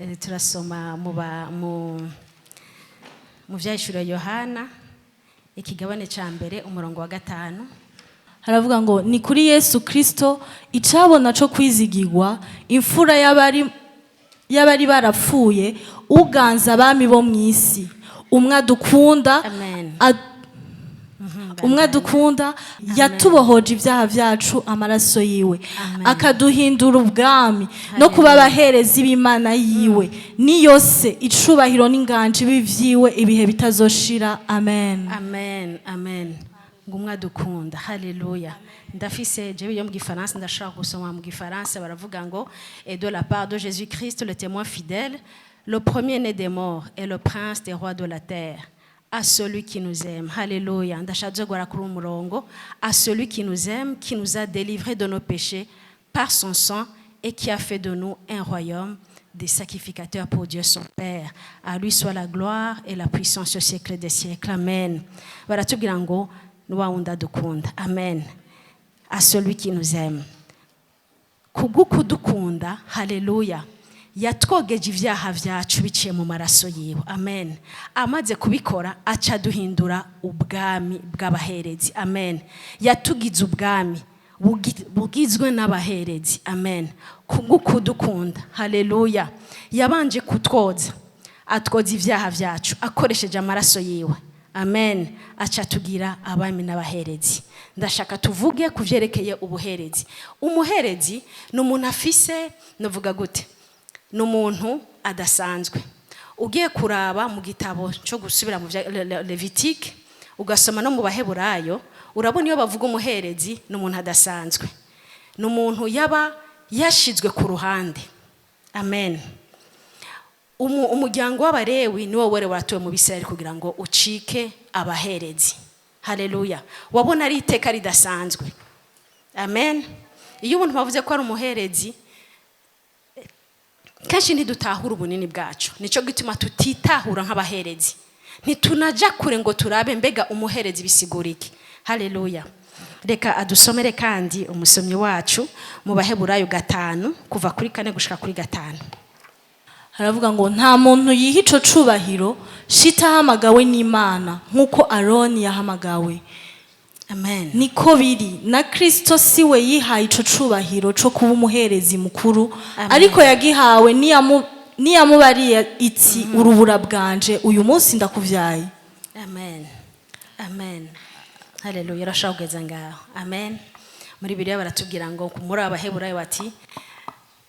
Turasoma mu ba- mu mu Vyahishuriwe Yohana, ikigabane ca mbere, umurongo wa 5. Haravuga ngo: "Ni kuri Yesu Kristo, icabona co kwizigirwa, imfura y'abari barapfuye, uganza abami bo mu isi, umwe adukunda." Amen. Umwe adukunda, yatubohoje ibyaha byacu amaraso yiwe, Amen. akaduhindura ubwami no kuba abaherezi b'Imana yiwe, niyo se icubahiro n'inganji bivyiwe ibihe bitazoshira. Amen. Amen, amen. Ngo umwe adukunda, haleluya. Ndafise jewe yo mu Gifaransa, ndashaka gusoma mu Gifaransa. Baravuga ngo: "Et de la part de Jésus Christ, le témoin fidèle, le premier né des morts et le prince des rois de la terre, à celui qui nous aime." Haleluya. Ndashatse guhora kuri uwo murongo: "À celui qui nous aime, qui nous a délivrés de nos péchés par son sang et qui a fait de nous un royaume, des sacrificateurs pour Dieu son Père. À lui soit la gloire et la puissance au siècle des siècles. Amen." Baratubwira ngo ni wa wundi adukunda. Amen. À celui qui nous aime. Kubwo kudukunda, haleluya, yatwogeje ibyaha byacu biciye mu maraso yiwe. Amen. Amaze kubikora, aca duhindura ubwami bw'abaherezi. Amen. Yatugize ubwami bugizwe n'abaherezi. Amen. Kubwo kudukunda, haleluya, yabanje kutwoza, atwoza ibyaha byacu akoresheje amaraso yiwe. Amen. Aca tugira abami n'abaherezi. Ndashaka tuvuge ku byerekeye ubuherezi. Umuherezi ni umuntu afise, navuga gute, ni umuntu adasanzwe. Ugiye kuraba mu gitabo cyo gusubira mu bya Levitike, ugasoma no mu Baheburayo, urabona iyo bavuga umuherezi, ni umuntu adasanzwe, ni umuntu yaba yashizwe ku ruhande. Amen. Umuryango w'Abarewi niwo wari waratuwe mu Bisirayeli kugira ngo ucike abaherezi. Haleluya. Wabona ari iteka ridasanzwe. Amen. Iyo umuntu bavuze ko ari umuherezi, kenshi ntidutahura ubunini bwacu. Nicyo gituma tutitahura nk'abaherezi, ntitunaja kure ngo turabe mbega umuherezi bisigura iki. Haleluya. Reka adusomere kandi umusomyi wacu mu Baheburayo 5, kuva kuri 4 gushika kuri 5. Haravuga ngo: "Nta muntu yiha ico cubahiro shita ahamagawe n'Imana, nk'uko Aroni yahamagawe." Amen. "Niko biri na Kristo, si we yihaye ico cubahiro co kuba umuherezi mukuru, Amen. ariko yagihawe niyamubariye iti: 'Urubura bwanje, uyu munsi ndakuvyaye.'" Amen, amen, haleluya. Urashobora kugeza ngaho. Amen. Muri Bibiliya baratubwira ngo muri Abaheburayo bati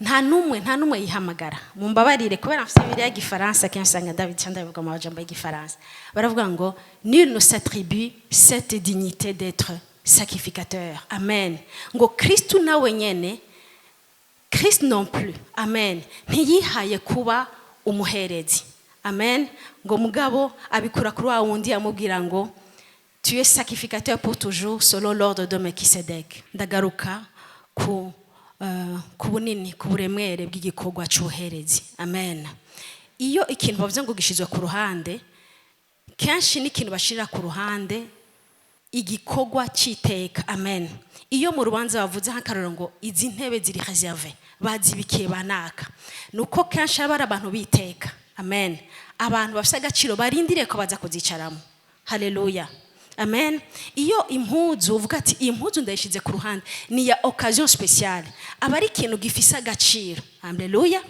nta n'umwe yihamagara. Mumbabarire, kubera mfite Bibiliya y'Igifaransa, kenshi usanga ndabica ndabivuga mu majambo y'Igifaransa. Baravuga ngo: "Nul ne s'attribue cette dignité d'être sacrificateur." Amen. Ngo Kristu nawe nyene, Christ non plus, amen, ntiyihaye kuba umuherezi. Amen. Ngo mugabo abikura kuri wa wundi amubwira ngo: "Tu es sacrificateur pour toujours selon l'ordre de Melchisedec." Ndagaruka ku bunini, ku buremere bw'igikorwa cy'ubuherezi. Amen. Iyo ikintu bavuze ngo gishizwe ku ruhande, kenshi n'ikintu bashirira ku ruhande igikorwa cy'iteka. Amen. Iyo mu rubanza bavuze nk'akarorero ngo izi ntebe ziri réservées, bazibikiye banaka, nuko kenshi aba ari abantu b'iteka. Amen. Abantu bafite agaciro barindiriye ko baza kuzicaramo. Haleluya, amen. Iyo impuzu uvuga ati iyi mpuzu ndayishyize ku ruhande, ni ya occasion spéciale, aba ari ikintu gifise agaciro. Haleluya.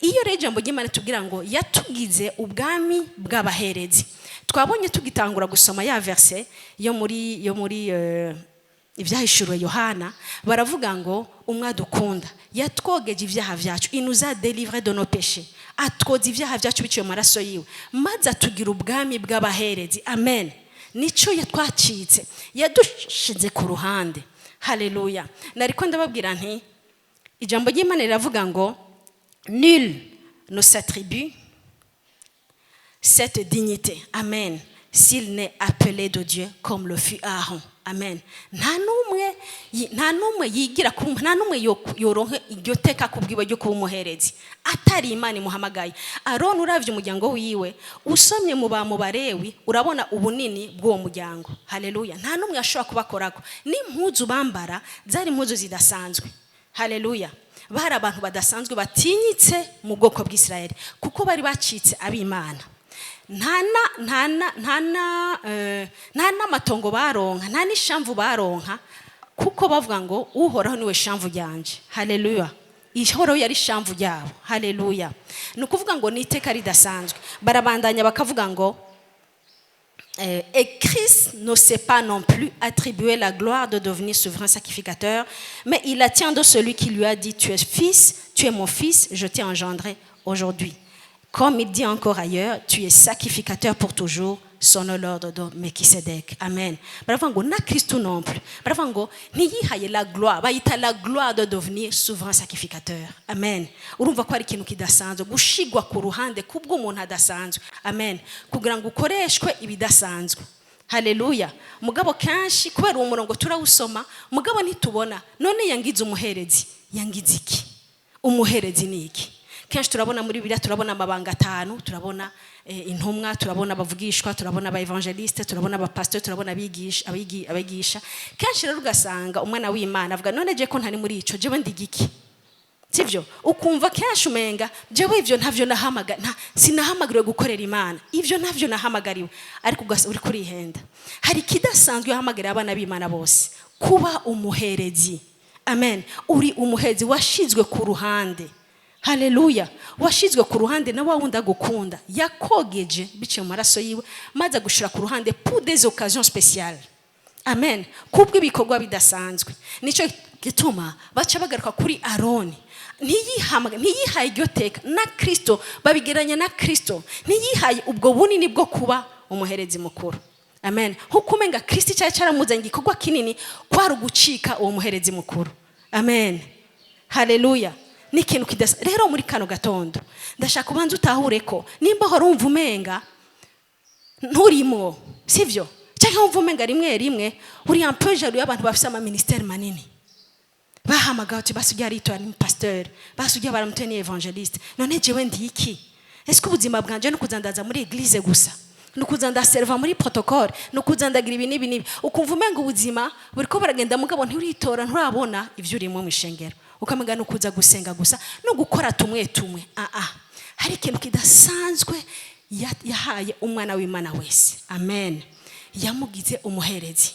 Iyo rero ijambo ry'Imana tubwira ngo yatugize ubwami bw'abaherezi, twabonye tugitangura gusoma ya verset yo muri Ibyahishuriwe Yohana, baravuga ngo umwe adukunda, yatwogeje ibyaha byacu, il nous a délivré de nos péchés, atwoza ibyaha byacu biciye mu maraso yiwe, maze atugira ubwami bw'abaherezi. Amen. Nico yatwacitse, yadushize ku ruhande. Haleluya. Nariko ndababwira nti ijambo ry'Imana riravuga ngo nul ne s'attribue cette dignité, amen, s'il n'est appelé de Dieu comme le fut Aaron. Amen. Nta n'umwe yigira ku, nta n'umwe yoronka iryo teka kubwiwe ryo kuba umuherezi atari Imana imuhamagaye. Aaron, uravye umuryango wiwe, usomye mu Barewi, urabona ubunini bw'uwo muryango. Haleluya. Nta n'umwe yashobora kubakorako. N'impuzu bambara zari impuzu zidasanzwe. Haleluya. Bari abantu badasanzwe, batinyitse mu bwoko bw'Isirayeli, kuko bari bacitse ab'Imana. Nta n'amatongo baronka, nta n'ishamvu baronka, kuko bavuga ngo: "Uhoraho niwe shamvu ryanje." Haleluya! Ihoraho yari ishamvu ryabo. Haleluya! Ni ukuvuga ngo ni iteka ridasanzwe. Barabandanya bakavuga ngo: "Et Christ ne s'est pas non plus attribué la gloire de devenir souverain sacrificateur, mais il la tient de celui qui lui a dit: Tu es fils, tu es mon fils, je t'ai engendré aujourd'hui. Comme il dit encore ailleurs: Tu es sacrificateur pour toujours, selon l'ordre de Melchisedec." Amen. Baravuga ngo na Kristo non plus. Baravuga ngo ntiyihaye la gloire, bayita la gloire de devenir souverain sacrificateur. Amen. Urumva ko ari ikintu kidasanzwe gushigwa ku ruhande kubw'umuntu adasanzwe. Amen. Kugira ngo ukoreshwe ibidasanzwe. Haleluya. Mugabo kenshi kubera uwo murongo turawusoma, mugabo ntitubona none yangize umuherezi, yangize iki? Umuherezi ni iki? Kenshi turabona muri Bibiliya, turabona amabanga atanu: turabona intumwa, turabona abavugishwa, turabona aba évangéliste, turabona abapasiteri, turabona abigisha, abigisha. Kenshi rero ugasanga umwana w'Imana avuga: "None je ko ntari muri ico, jewe ndi giki?" Sivyo? Ukumva kenshi umenga: "Jewe ivyo ntavyo nahamaga, nta sinahamagariwe gukorera Imana, ivyo ntavyo nahamagariwe." Ariko uri kurihenda. Hari ikidasanzwe yahamagarira abana b'Imana bose: kuba umuherezi. Amen. Uri umuherezi washizwe ku ruhande. Haleluya! Washizwe ku ruhande na wa wundi agukunda, yakogeje biciye mu maraso yiwe, maze agushira ku ruhande pour des occasions spéciales. Amen. Kubw'ibikorwa bidasanzwe. Nicyo gituma baca bagaruka kuri Aroni. Ntiyihaye iryo teka, na Kristo babigeranya na Kristo. Ntiyihaye ubwo bunini bwo kuba umuherezi mukuru. Amen. Nkuko umenga Kristo cyari cyaramuzanye igikorwa kinini kwari ugucika uwo muherezi mukuru. Amen. Haleluya! Ni ikintu kidasa. Rero muri kano gatondo ndashaka ubanza utahure ko nimba uhora wumva umenga nturimo, sivyo, cyangwa wumva umenga rimwe rimwe uri un peu jaloux y'abantu bafise ama ministère manini, bahamagawe, uti: "Basi ujya aritora ni pasteur, basi ujya baramutoye ni évangéliste, none jewe ndi iki? Ese ubuzima bwanje no kuzandaza muri église gusa, ni ukuza ndaserva muri protocole, ni ukuza ndagira ibi n'ibi n'ibi?" Ukumva umenga ubuzima buriko buragenda, mugabo nturitora, nturabona ivyo urimo mu ishengero. Ukamenga ni ukuza gusenga gusa no gukora tumwe tumwe. Ah ah, hari ikintu kidasanzwe yahaye umwana w'Imana wese. Amen. Yamugize umuherezi.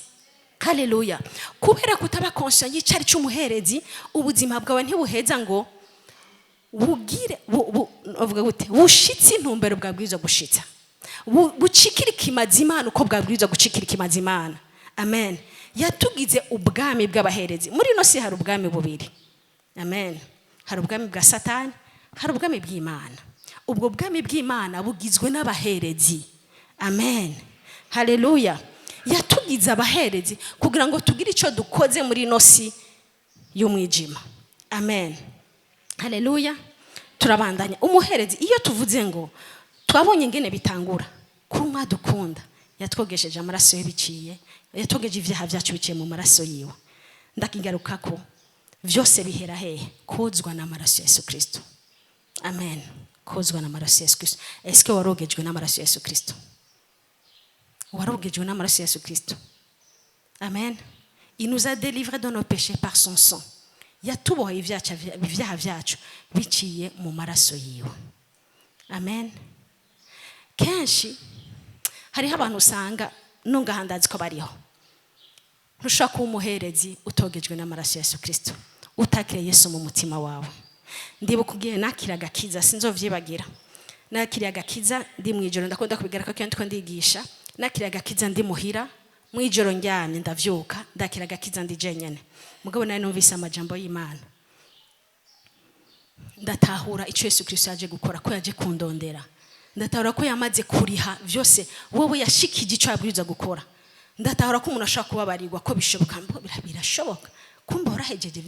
Haleluya! Kubera kutaba conscient y'icari c'umuherezi, ubuzima bwawe ntibuheza ngo bugire uvuga gute, bushitse intumbero bwabwirizwa gushitsa, bucikira ikimazi Imana uko bwabwirizwa gucikira ikimazi Imana. Amen. Yatugize ubwami bw'abaherezi. Muri ino si hari ubwami bubiri. Amen. Hari ubwami bwa Satani, hari ubwami bw'Imana. Ubwo bwami bw'Imana bugizwe n'abaherezi. Amen. Haleluya! Yatugize abaherezi kugira ngo tugire icyo dukoze muri ino si y'umwijima. Amen. Haleluya! Turabandanya. Umuherezi, iyo tuvuze ngo twabonye ingene bitangura kuri umwadukunda, yatwogesheje amaraso ye biciye, yatwogeje ibyaha byacu biciye mu maraso yiwe. Ndakigaruka ko vyose bihera hehe? Kozwa n'amaraso ya Yesu Kristo. Amen. Kozwa n'amaraso ya Yesu Kristo. Eske warogejwe n'amaraso ya Yesu Kristo? Warogejwe n'amaraso ya Yesu Kristo? Amen. Il nous a délivrés de nos péchés par son sang. Yatubohoye ibyaha byacu biciye mu maraso yiwe. Amen. Kenshi hariho abantu usanga nungahandazi ko bariho. Ntushobora kuba umuherezi utogejwe n'amaraso ya Yesu Kristo, utakiriye Yesu mu mutima wawe. Ndibuka ugiye nakira agakiza, sinzovyibagira. Nakiriye agakiza ndi mu ijoro. Ndakunda kubigarako kenshi ndiko ndigisha. Nakiriye agakiza ndi muhira mu ijoro, ndyamye, ndavyuka, ndakira agakiza ndi jenyene. Mugabo nari numvise amajambo y'Imana, ndatahura icyo Yesu Kristo yaje gukora, ko yaje kundondera. Ndatahura ko yamaze kuriha byose, wowe yashikije icyo yabwirizwa gukora. Ndatahura ko umuntu ashobora kubabarirwa, ko bishoboka. Birashoboka kumba warahejeje,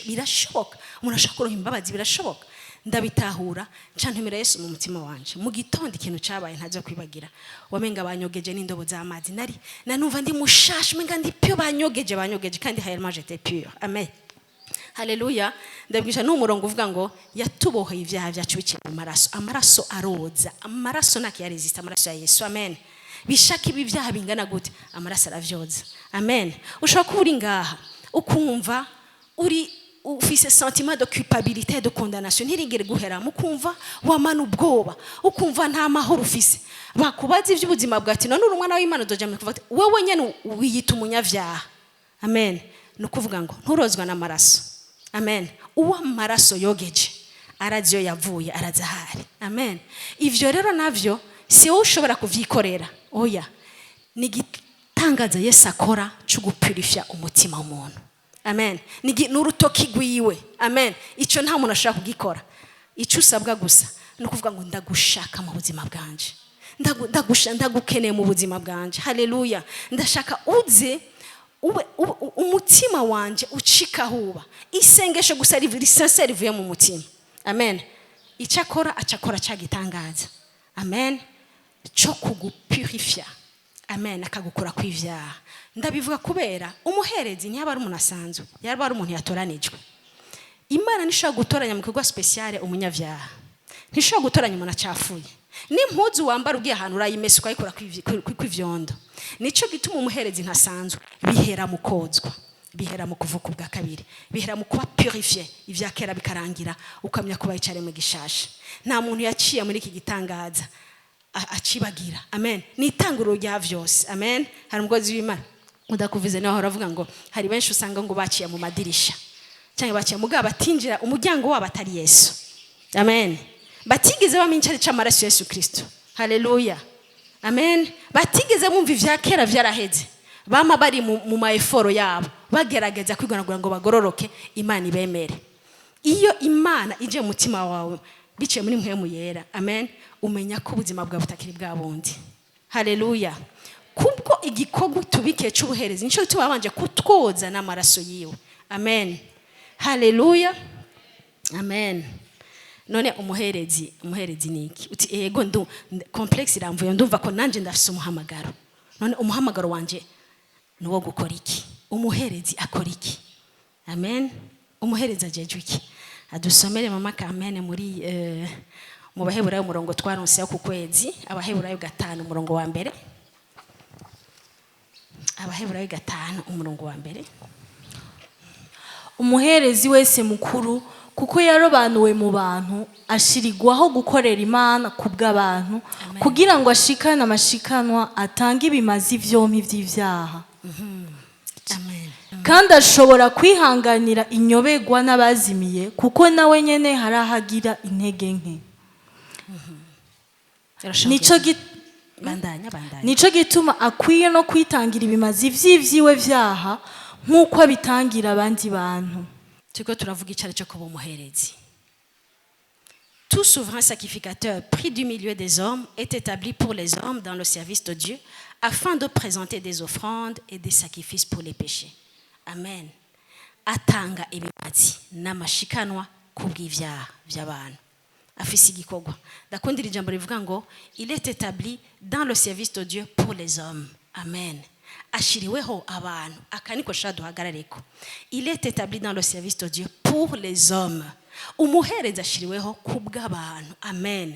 birashoboka umuntu ashobora kuronka imbabazi, birashoboka. Ndabitahura, nca ntumira Yesu mu mutima wanje. Mu gitondo ikintu cyabaye ntazo kwibagira. Wamenga banyogeje n'indobo z'amazi. Nari nanumva ndi mushasha, umenga ndi pure. Banyogeje, banyogeje, kandi réellement j'étais pure. Amen. Haleluya! Ndabwisha n'umurongo uvuga ngo yatubohoye ibyaha byacu biciye mu maraso. Amaraso aroza. Amaraso ntakiyaresista, amaraso ya Yesu. Amen. Bishaka ibi byaha bingana gute, amaraso aravyoza. Amen. Ushobora kuba uri ngaha ukumva uri Ufise sentiment de culpabilité, de condamnation, ntirigere guhera mukumva wamana ubwoba, ukumva nta mahoro ufise. Bakubaza iby'ubuzima bwawe ati: "None uri umwana w'Imana?" Uzoja mu kuvuga ati wowe nyene wiyita umunyavyaha. Amen. Ni ukuvuga ngo nturozwa n'amaraso. Amen. Uwo amaraso yogeje arazi iyo yavuye, arazi ahari. Amen. Ivyo rero navyo si wowe ushobora kuvyikorera, oya. Ni igitangaza Yesu akora cyo gupurifya umutima w'umuntu. Amen. Ni urutoki rwiwe. Amen. Icyo nta muntu ashobora kugikora. Icyo usabwa gusa ni ukuvuga ngo: "Ndagushaka mu buzima bwanje. Ndagukeneye mu buzima bwanje." Haleluya. Ndashaka uze ube umutima wanje ucika huba. Isengesho gusa sincère rivuye mu mutima. Amen. Icyo akora, acakora cya gitangaza, amen, cyo kugupurifya. Amen. Akagukura ku ivyaha. Ndabivuga kubera umuherezi ntiyaba ari umuntu asanzwe, yaba ari umuntu yatoranijwe. Imana ntishobora gutoranya mu kigo spécial umunyabyaha, ntishobora gutoranya umuntu acafuye. N'impuzu wambara ugiye ahantu urayimesa, ukayikura kw'ivyondo. Nico gituma umuherezi ntasanzwe. Bihera mu kozwa, bihera mu kuvuka ubwa kabiri, bihera mu kuba purifié, ibya kera bikarangira, ukamenya kuba icare mu gishasha. Nta muntu yaciye muri iki gitangaza acibagira. Amen. Ni itanguriro rya vyose. Amen. Hari umugozi w'Imana udakuvize nawe ahora avuga ngo hari benshi usanga ngo baciye mu madirisha cyangwa baciye mugabo batinjira umuryango wabo atari Yesu. Amen. Batigeze bamenya icari c'amaraso Yesu Kristo. Haleluya. Amen. Batigeze bumva ivya kera vyaraheze. Bama bari mu ma efforts yabo, bagerageza kwigonagura ngo bagororoke, Imana ibemere. Iyo Imana ije mu mutima wawe biciye muri Mpwemu Yera, amen, umenya ko ubuzima bwawe butakiri bwa bundi. Haleluya. Kubwo igikorwa tubikiye cy'ubuherezi, nicyo gituma babanje kutwoza n'amaraso yiwe. Amen. Haleluya. Amen. None umuherezi ni iki? Uti: "Ego, ndu complexe iramvuye, ndumva ko nanje ndafise umuhamagaro. None umuhamagaro wanje ni uwo gukora iki? Umuherezi akora iki?" Amen. Umuherezi ajejwe iki? Adusomere mama Carmen muri mu Baheburayo, umurongo twaronseho ku kwezi, Abaheburayo 5, umurongo wa mbere. Abaheburayo 5, umurongo wa mbere. Umuherezi wese mukuru, kuko yarobanuwe mu bantu, ashirirwaho gukorera Imana ku bw'abantu, Amen. kugira ngo ashikane amashikanwa, atange ibimazi vyompi vy'ivyaha. Amen. Kandi ashobora kwihanganira inyobegwa n'abazimiye, kuko nawe nyene hari aho agira intege nke. Nico Bandanya, bandanya. Nico gituma akwiye no kwitangira ibimazi vy'ivyiwe vyaha nk'uko abitangira abandi bantu. Turiko turavuga icari cyo kuba umuherezi. Tout souverain sacrificateur pris du milieu des hommes est établi pour les hommes dans le service de Dieu, afin de présenter des offrandes et des sacrifices pour les péchés. Amen. Atanga ibimazi n'amashikanwa kubw'ivyaha by'abantu. Afise igikorwa. Ndakundira ijambo rivuga ngo il est établi dans le service de Dieu pour les hommes. Amen. Ashiriweho abantu. Aka niko shaka duhagarareko. Il est établi dans le service de Dieu pour les hommes. Umuherezi ashiriweho kubw'abantu. Amen.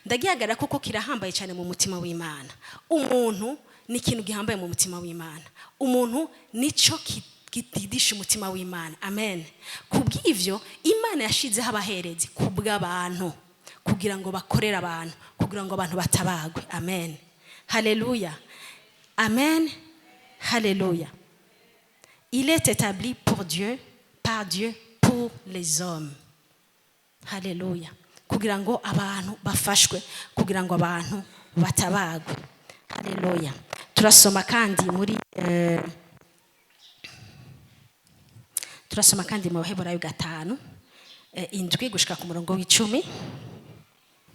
Ndagihagarara kuko kirahambaye cyane mu mutima w'Imana. Umuntu ni ikintu gihambaye mu mutima w'Imana. Umuntu nico gididisha umutima w'Imana. Amen. Kubw'ivyo Imana yashizeho abaherezi kubw'abantu, kugira ngo bakorere abantu, kugira ngo abantu batabagwe. Amen. Haleluya. Amen. Haleluya. Il est établi pour Dieu, par Dieu, pour les hommes. Haleluya. Kugira ngo abantu bafashwe, kugira ngo abantu batabagwe. Haleluya. Turasoma kandi muri turasoma kandi mu Baheburayo 5, 7 gushika ku murongo w'10.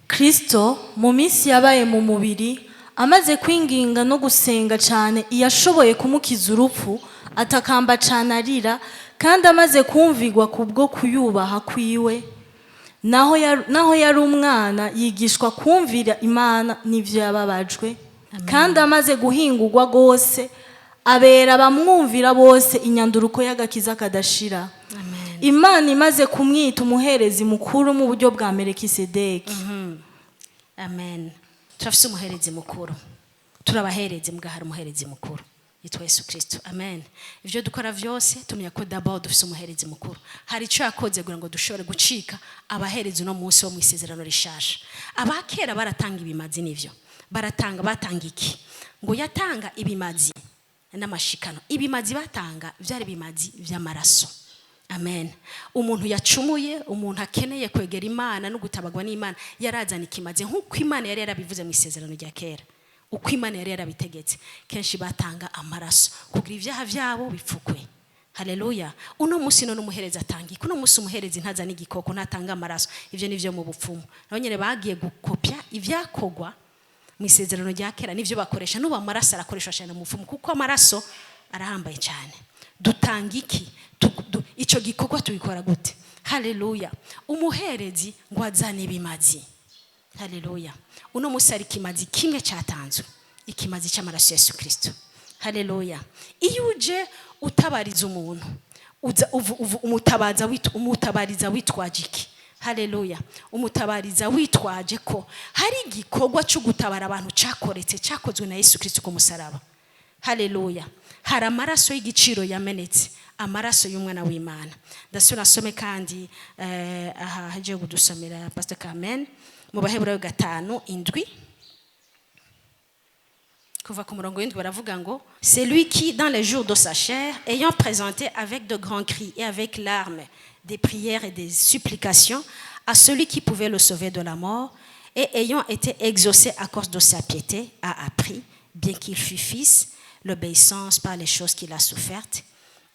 Kristo mu minsi yabaye mu mubiri, amaze kwinginga no gusenga cyane iyashoboye kumukiza urupfu, atakamba cyane arira, kandi amaze kumvigwa kubwo kuyubaha kwiwe, naho yari umwana, yigishwa kumvira Imana n'ivyo yababajwe. Kandi amaze guhingurwa rwose, abera abamwumvira bose inyanduruko y'agakiza kadashira. Amen. Imana imaze kumwita umuherezi mukuru mu buryo bwa Melekisedeki. Amen. Turafise umuherezi mukuru. Turabaherezi, mbwa hari umuherezi mukuru. Yitwa Yesu Kristo. Amen. Ivyo dukora vyose, tumenya ko d'abord dufise umuherezi mukuru. Hari icyo yakoze kugira ngo dushobore gucika abaherezi uno munsi wo mu isezerano rishasha. Abakera baratanga ibimazi, nivyo baratanga. Batanga iki? Ngo yatanga ibimazi n'amashikano. Ibimazi batanga byari ibimazi by'amaraso. Amen. Umuntu yacumuye, umuntu akeneye kwegera Imana no gutabagwa n'Imana, yarazana ikimazi nk'uko Imana yari yarabivuze mu isezerano rya kera, uko Imana yari yarabitegetse. Kenshi batanga amaraso kugira ibyaha byabo bipfukwe. Haleluya. Uno munsi none umuherezi atanga iki? Uno munsi umuherezi ntazana igikoko, ntatanga amaraso. Ivyo nivyo mu bupfumu. Nabo nyene bagiye gukopya ivyakogwa mu isezerano rya kera, nivyo bakoresha n'ubu. Amaraso arakoreshwa cyane mu bupfumu kuko amaraso arahambaye cyane. Dutanga iki? Ico gikorwa tubikora gute? Haleluya. Umuherezi ngo azane ibimazi. Haleluya. Uno munsi hari ikimazi kimwe cyatanzwe, ikimazi cy'amaraso ya Yesu Kristo. Haleluya. Iyo uje utabariza umuntu, uza umutabariza witwaje iki? Haleluya. Umutabariza witwaje ko hari igikorwa cyo gutabara abantu cyakoretse, cyakozwe na Yesu Kristo ku musaraba. Haleluya. Hari amaraso y'igiciro yamenetse, amaraso y'umwana w'Imana. Ndasubira asome kandi aha hagiye kudusomera Pastor Carmen mu Baheburayo 5:7, kuva ku murongo w'indwi. Baravuga ngo: "C'est lui qui, dans les jours de sa chair, ayant présenté avec de grands cris et avec larmes des prières et des supplications à celui qui pouvait le sauver de la mort, et ayant été exaucé à cause de sa piété, a appris, bien qu'il fût fils, l'obéissance par les choses qu'il a souffertes,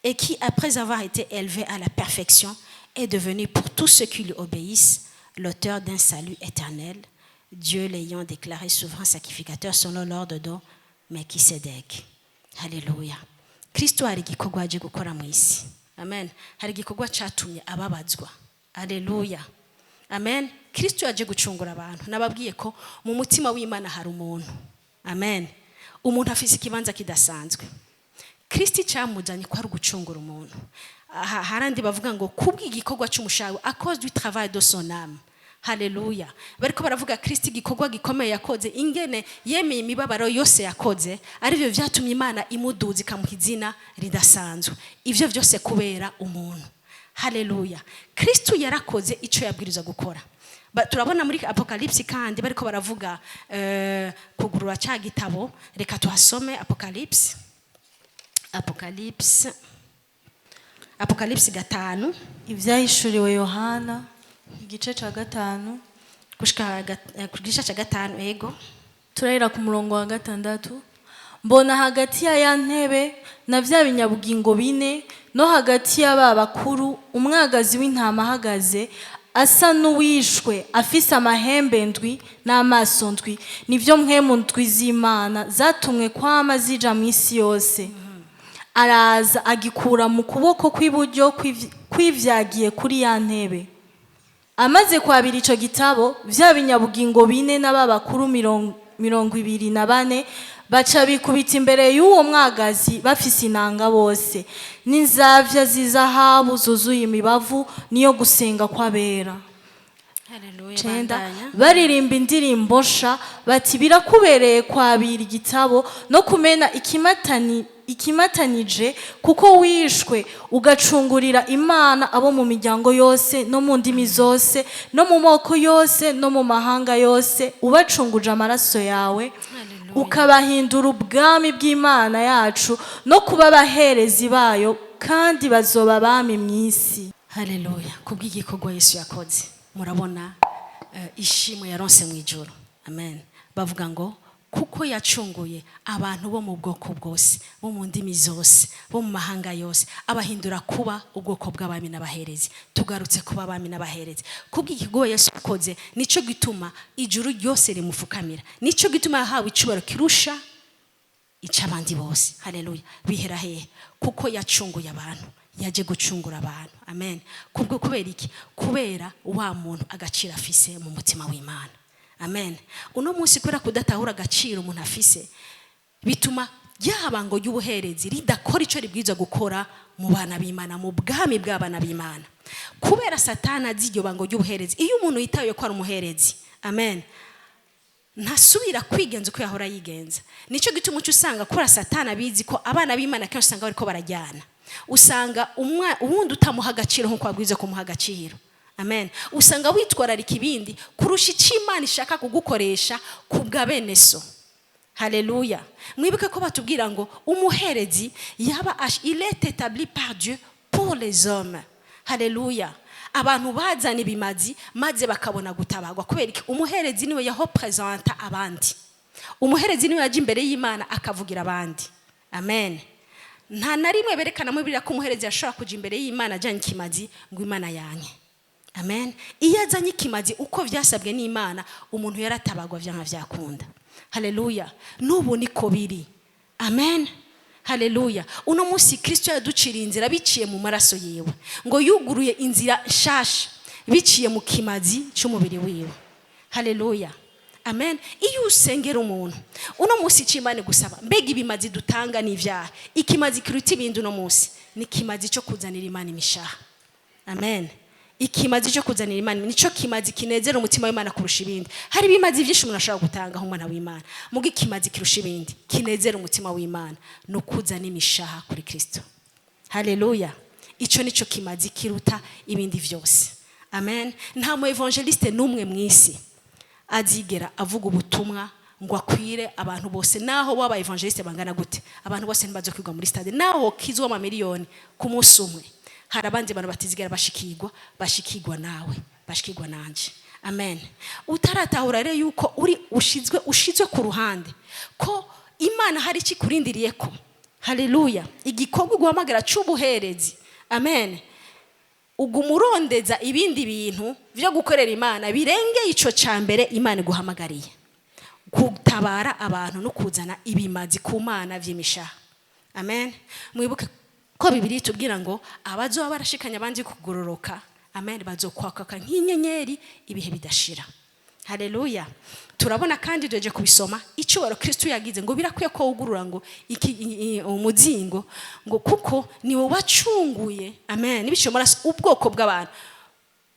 et qui, après avoir été élevé à la perfection, est devenu pour tous ceux qui lui obéissent l'auteur d'un salut éternel, Dieu l'ayant déclaré souverain sacrificateur selon l'ordre de Melchisedec." Haleluya. Kristo hari igikorwa aje gukora mu isi. Amen. Hari igikorwa cyatumye ababazwa. Haleluya. Amen. Kristo yaje gucungura abantu. Nababwiye ko mu mutima w'Imana hari umuntu. Amen. Umuntu afise ikibanza kidasanzwe. Kristo icyamuzanye ko ari ugucungura umuntu. Aha harandi bavuga ngo kubw'igikorwa cy'umushawe, à cause du travail de son âme. Haleluya. Bariko baravuga Kristo, igikorwa gikomeye yakoze, ingene yemeye imibabaro yose yakoze, arivyo vyatumye Imana imuduza, ikamuha izina ridasanzwe. Ivyo vyose kubera umuntu. Haleluya. Kristo yarakoze ico yabwirizwa gukora. Turabona muri Apocalypse kandi bariko baravuga kugurura ca gitabo. Reka tuhasome Apocalypse, Apocalypse, Apocalypse 5. Ibyahishuriwe Yohana, igice cya 5. Gushika ku gice ca 5, ego. Turahera ku murongo wa 6. Mbona hagati ya ya ntebe na bya binyabugingo bine no hagati y'aba bakuru umwagazi w'intama ahagaze, asa n'uwishwe, afise amahembe ndwi n'amaso ndwi, nibyo mpwemu ndwi z'Imana zatumwe kwama zija mu isi yose. Araza agikura mu kuboko kw'iburyo kw'ivyagiye kuri ya ntebe. Amaze kwabira ico gitabo, vya binyabugingo bine n'aba bakuru 24 baca bikubita imbere y'uwo mwagazi, bafise inanga bose n'inzavya z'izahabu zuzuye imibavu, niyo gusenga kw'abera. Haleluya. 9. Bandanya. Baririmba indirimbo nsha bati: "Birakubereye kwabira igitabo no kumena ikimatani ikimatanije, kuko wishwe ugacungurira Imana abo mu miryango yose no mu ndimi zose no mu moko yose no mu mahanga yose, ubacunguje amaraso yawe, Haleluya. ukabahindura ubwami bw'Imana yacu no kuba abaherezi bayo, kandi bazoba abami mu isi." Haleluya. Kubw'igikorwa Yesu yakoze, murabona ishimwe yaronse mu ijuru. Amen. Bavuga ngo kuko yacunguye abantu bo mu bwoko bwose, bo mu ndimi zose, bo mu mahanga yose, abahindura kuba ubwoko bw'abami n'abaherezi. Tugarutse kuba abami n'abaherezi kubw'igikorwa Yesu yakoze. Nico gituma ijuru ryose rimufukamira, nico gituma yahawe icubahiro kirusha ic'abandi bose. Haleluya. Bihera hehe? Kuko yacunguye abantu, yaje gucungura abantu. Amen. Kubwo kubera iki? Kubera wa muntu, agaciro afise mu mutima w'Imana. Amen. Uno munsi kubera kudatahura agaciro umuntu afise, bituma ryaba ngo ry'ubuherezi ridakora ico ribwirizwa gukora mu bana b'Imana, mu bwami bw'abana b'Imana, kubera Satani azi iryo bango ry'ubuherezi. Iyo umuntu yitaye ko ari umuherezi, amen. Ntasubira kwigenza uko yahora yigenza. Nicyo gituma uca usanga kora Satani abizi ko abana b'Imana kenshi usanga bariko barajyana, usanga uwundi utamuha agaciro nk'uko wabwirizwa kumuha agaciro. Amen. Usanga witwararika ibindi kurusha icyo Imana ishaka kugukoresha ku bwa bene so. Haleluya. Mwibuke ko batubwira ngo umuherezi yaba il est établi par Dieu pour les hommes. Haleluya. Abantu bazana ibimazi maze bakabona gutabagwa. Kubera iki? Umuherezi niwe yarepresenta abandi, umuherezi niwe yaje imbere y'Imana akavugira abandi. Amen. Nta na rimwe berekana muri Bibiliya ko umuherezi yashobora kuja imbere y'Imana ajyanye ikimazi ngo Imana yanke. Amen. Iyo azanye ikimazi uko vyasabwe n'Imana, umuntu yaratabagwa vyanka vyakunda. Haleluya. N'ubu niko biri. Amen. Haleluya. Uno munsi Kristo yaduciriye inzira biciye mu maraso yiwe, ngo yuguruye inzira nshasha biciye mu kimazi cy'umubiri wiwe. Haleluya. Amen. Iyo usengera umuntu uno munsi, icyo Imana igusaba, mbega ibimazi dutanga n'ibyaha, ikimazi kiruta ibindi uno munsi ni ikimazi cyo kuzanira Imana imishaha. Amen. Ikimazi cyo kuzanira Imana nicyo kimazi kinezera umutima w'Imana kurusha ibindi. Hari ibimazi byinshi umuntu ashobora gutanga nk'umwana w'Imana, muga ikimazi kirusha ibindi kinezera umutima w'Imana ni ukuzana imishaha kuri Kristo. Haleluya. Icyo nicyo kimazi kiruta ibindi byose. Amen. Nta mu évangéliste n'umwe mu isi azigera avuga ubutumwa ngo akwire abantu bose. Naho waba évangéliste bangana gute, abantu bose ntibazo kwigwa muri stade. Naho wokizwa amamiliyoni ku munsi umwe, hari abandi bantu batizigera bashikirwa, bashikirwa nawe, bashikirwa nanje. Amen. Utaratahura rero yuko uri ushizwe ku ruhande, ko Imana hari icyo ikurindiriye ko, haleluya, igikorwa guhamagara c'ubuherezi. Amen. Uguma urondeza ibindi bintu byo gukorera Imana birengeye ico ca mbere Imana iguhamagariye, gutabara abantu no kuzana ibimazi ku Mana vy'imishaha. Amen. Mwibuke ko Bibiliya itubwira ngo abazoba barashikanye abandi kugororoka, amen, bazokwakaka nk'inyenyeri ibihe bidashira. Haleluya. Turabona kandi duheje kubisoma icyubahiro Kristo yagize, ngo birakwiye ko wugurura ngo iki umuzingo, ngo kuko ni wowe wacunguye, amen, n'ibiciye maraso ubwoko bw'abantu.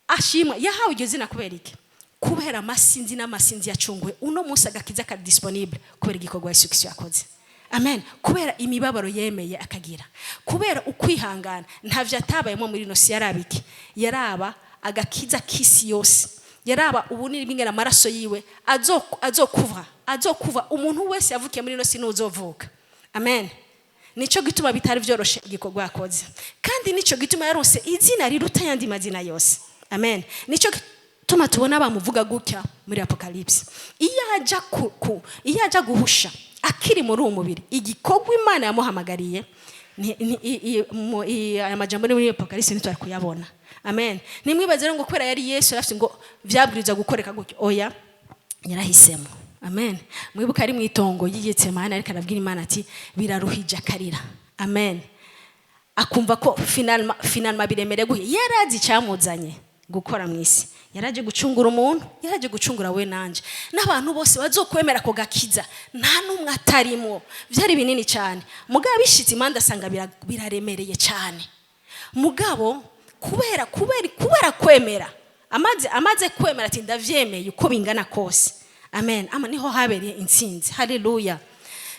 Ashimwa yahawe iryo zina kubera iki? Kubera amasinzi n'amasinzi yacunguwe. Uno munsi agakiza kari disponible kubera igikorwa Yesu Kristo yakoze. Amen. Kubera imibabaro yemeye akagira, kubera ukwihangana ntavyo atabayemo muri ino si. Yaraba iki? Yaraba agakiza k'isi yose, yaraba ubunini bw'ingene amaraso yiwe azokuva umuntu wese yavukiye muri ino si n'uzovuka. Amen. Nico gituma bitari vyoroshe igikorwa yakoze, kandi nico gituma yaronse izina riruta ayandi mazina yose. Amen. Nico gituma tubona bamuvuga gutya muri Apocalypse. Iyo aja guhusha akiri muri uwo mubiri igikorwa Imana yamuhamagariye, aya majambo ni muri Apocalypse ntitwari kuyabona. Amen. Nimwibaze rero ngo kubera yari Yesu yarafise ngo vyabwiriza gukoreka gutyo. Oya, yarahisemo. Amen. Mwibuka ari mu itongo ry'Igetsemane, ariko arabwira Imana ati biraruhije, akarira. Amen. Akumva ko finalement biremereye guhe. Yarazi icyamuzanye gukora mu isi, yaraje gucungura umuntu, yaraje gucungura we nanje n'abantu bose bazokwemera ko gakiza, nta n'umwe atarimwo. Byari binini cyane, mugabo bishitse imanda asanga biraremereye cyane. Mugabo kubera kwemera, amaze kwemera ati ndavyemeye uko bingana kose. Amen. Ama niho habereye intsinzi. Haleluya.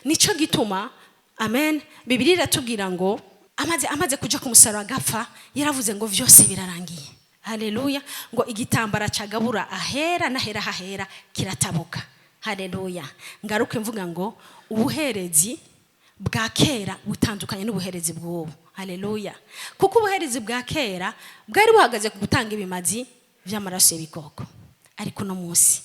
Nico gituma, amen, Bibiliya iratubwira ngo amaze kuja ku musaraba agapfa, yaravuze ngo vyose birarangiye. Haleluya. Ngo igitambara cagabura ahera n'ahera hahera kiratabuka. Haleluya. Ngaruke mvuga ngo ubuherezi bwa kera butandukanye n'ubuherezi bw'ubu. Haleluya. Kuko ubuherezi bwa kera bwari buhagaze ku gutanga ibimazi vy'amaraso y'ibikoko, ariko no munsi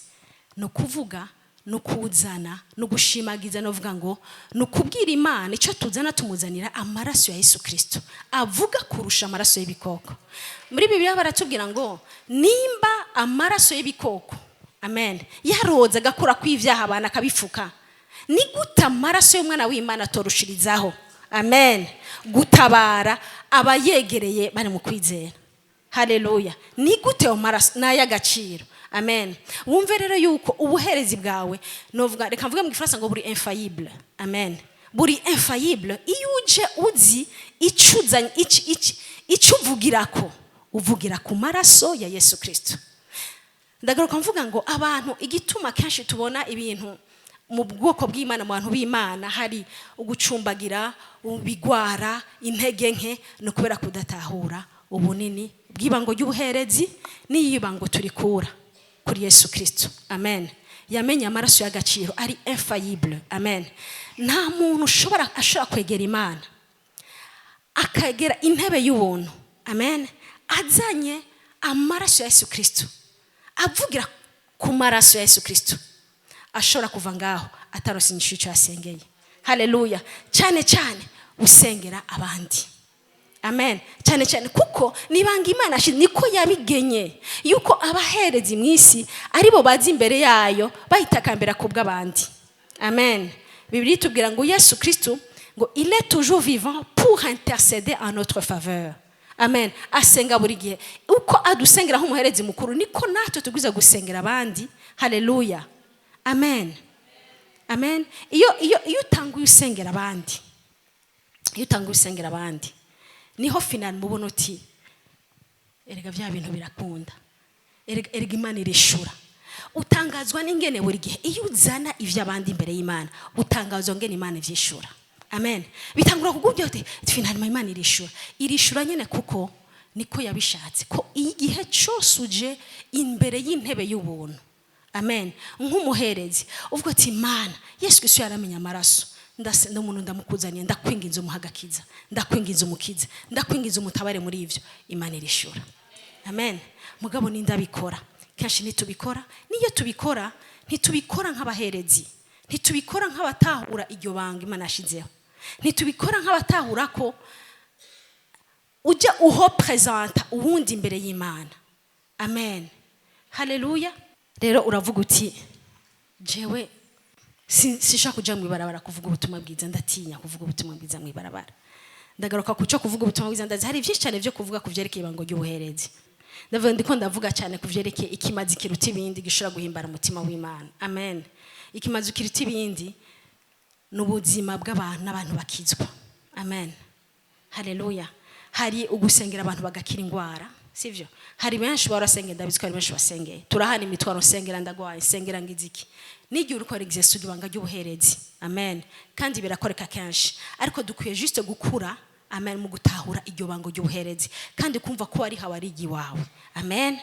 ni ukuvuga, ni ukuzana, ni ugushimagiza, no kuvuga ngo ni ukubwira Imana icyo tuzana, tumuzanira amaraso ya Yesu Kirisito avuga kurusha amaraso y'ibikoko. Muri Bibiliya baratubwira ngo nimba amaraso y'ibikoko, amen, yaroza agakura kw'ibyaha abantu akabifuka, ni gute amaraso y'umwana w'Imana atorushirizaho, amen, gutabara abayegereye bari mu kwizera? Haleluya. Ni gute ayo maraso ni ay'agaciro? Amen. Wumve rero yuko ubuherezi bwawe, novuga, reka mvuge mu Gifaransa ngo buri infaillible. Amen. Buri infaillible iyo uje uzi icyo uzanye, icyo uvugirako, uvugira ku maraso ya Yesu Kirisito. Ndagaruka mvuga ngo abantu, igituma kenshi tubona ibintu mu bwoko bw'Imana, mu bantu b'Imana, hari ugucumbagira, ubigwara, intege nke, ni ukubera kudatahura ubunini bw'ibango ry'ubuherezi n'iyibango turikura kuri Yesu Kristo. Amen. Yamenye amaraso y'agaciro ari infaillible. Amen. Nta muntu ushobora ashobora kwegera Imana, akegera intebe y'ubuntu, amen, azanye amaraso ya Yesu Kristo, avugira ku maraso ya Yesu Kristo, ashobora kuva ngaho atarose inyishu icyo yasengeye. Haleluya. Cyane cyane usengera abandi. Amen. Cyane cyane kuko nibanga Imana niko yabigenye yuko abaherezi mu isi aribo bazi imbere yayo bayitakambira ku bw'abandi. Amen. Bibiliya itubwira ngo Yesu Kristo ngo il est toujours vivant pour intercéder en notre faveur. Amen. Asenga buri gihe. Uko adusengera nk'umuherezi mukuru, niko natwe tubwiza gusengera abandi. Haleluya. Amen. Amen. Iyo utanguye usengera abandi, iyo utanguye usengera abandi, niho final mubona uti: "Erega bya bintu birakunda, erega Imana irishura." Utangazwa n'ingene buri gihe iyo uzana iby'abandi imbere y'Imana, utangazwa ngene Imana ivyishura. Amen. Bitangura kukubwira uti: "Finalement Imana irishura." Irishura nyine, kuko niko yabishatse ko igihe cyose uje imbere y'intebe y'ubuntu, amen, nk'umuherezi, uvuga ati: "Imana, Yesu Kristo yaramenye amaraso, ndase umuntu ndamukuzaniye, ndakwinginze umuhe agakiza, ndakwinginze umukize, ndakwinginze umutabare muri ivyo." Imana irishura. Amen. Mugabo nindabikora? Kenshi ntitubikora. Niyo tubikora, ntitubikora nk'abaherezi, ntitubikora nk'abatahura iryo banga Imana yashizeho, ntitubikora nk'abatahura ko ujya uho présenta uwundi imbere y'Imana. Amen. Haleluya. Rero uravuga uti: "Jewe sinshaka kuja mu ibarabara kuvuga ubutumwa bwiza, ndatinya kuvuga ubutumwa bwiza mu ibarabara." Ndagaruka ku cyo kuvuga ubutumwa bwiza. Ndazi hari byinshi cyane byo kuvuga ku byerekeye ibango ry'ubuherezi. Ndavuga, ndiko ndavuga cyane ku byerekeye ikimazi kiruta ibindi gishobora guhimbara umutima w'Imana. Amen. Ikimazi kiruta ibindi ni ubuzima bw'abantu n'abantu bakizwa. Amen. Haleluya. Hari ugusengera abantu bagakira indwara, sivyo? Hari benshi barasengera, ndabizi ko hari benshi basengeye. Turahana imitwaro: "Sengera, ndagwaye, sengera, ngiziki." N'igihe uriko exerce ibanga ry'ubuherezi, amen, kandi birakoreka kenshi, ariko dukwiye juste gukura, amen, mu gutahura iryo bango ry'ubuherezi kandi kumva ko wari hawe ari iwawe. Amen.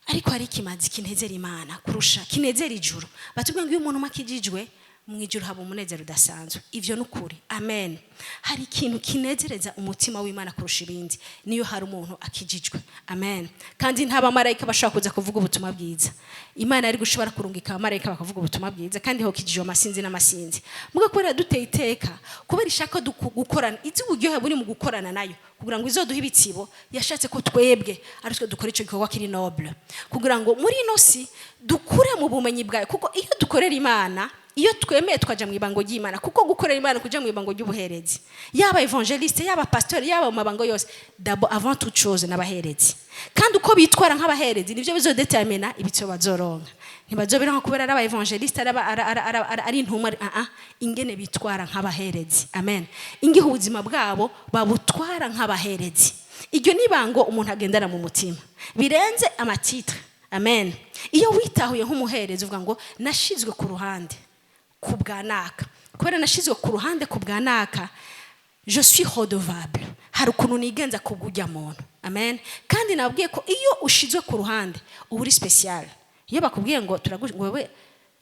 Ariko hari ikimazi kinezera Imana kurusha, kinezera ijuru. Batubwira ngo iyo umuntu umwe akijijwe, mu ijuru haba umunezero udasanzwe. Ivyo ni ukuri. Amen. Hari ikintu kinezereza umutima w'Imana kurusha ibindi, niyo hari umuntu akijijwe. Amen. Kandi nta bamarayika bashobora kuza kuvuga ubutumwa bwiza. Imana yari gushobora kurungika abamarayika bakavuga ubutumwa bwiza, kandi ho kijijwe amasinzi n'amasinzi. Muga kubera duteye iteka, kubera ishaka gukorana, izi uburyohe buri mu gukorana nayo, kugira ngo izoduhe ibitsibo, yashatse ko twebwe ari twe dukora ico gikorwa kiri noble, kugira ngo muri ino si dukure mu bumenyi bwayo. Kuko iyo dukorera Imana, iyo twemeye tukaja mu ibango ry'Imana, kuko gukorera Imana kuja mu ibango ry'ubuherezi, yaba évangéliste, yaba pasteur, yaba mu mabango yose, d'abord, avant toute chose, n'abaherezi. Kandi uko bitwara nk'abaherezi nivyo bizodetermina ibitsibo bazoronka. Ntibazobironka kubera ari aba évangéliste, ari intumwa. Ah ah, ingene bitwara nk'abaherezi. Amen. Ingihe ubuzima bwabo babutwara nk'abaherezi, iryo nibango umuntu agendana mu mutima birenze ama titre. Amen. Iyo witahuye nk'umuherezi, uvuga ngo: "Nashizwe ku ruhande ku bwa naka. Kubera nashizwe ku ruhande ku bwa naka, je suis redevable. Hari ukuntu nigenza ku bw'ujya muntu." Amen. Kandi nabwiye ko iyo ushizwe ku ruhande uba uri spécial. Iyo bakubwiye ngo ngo wewe,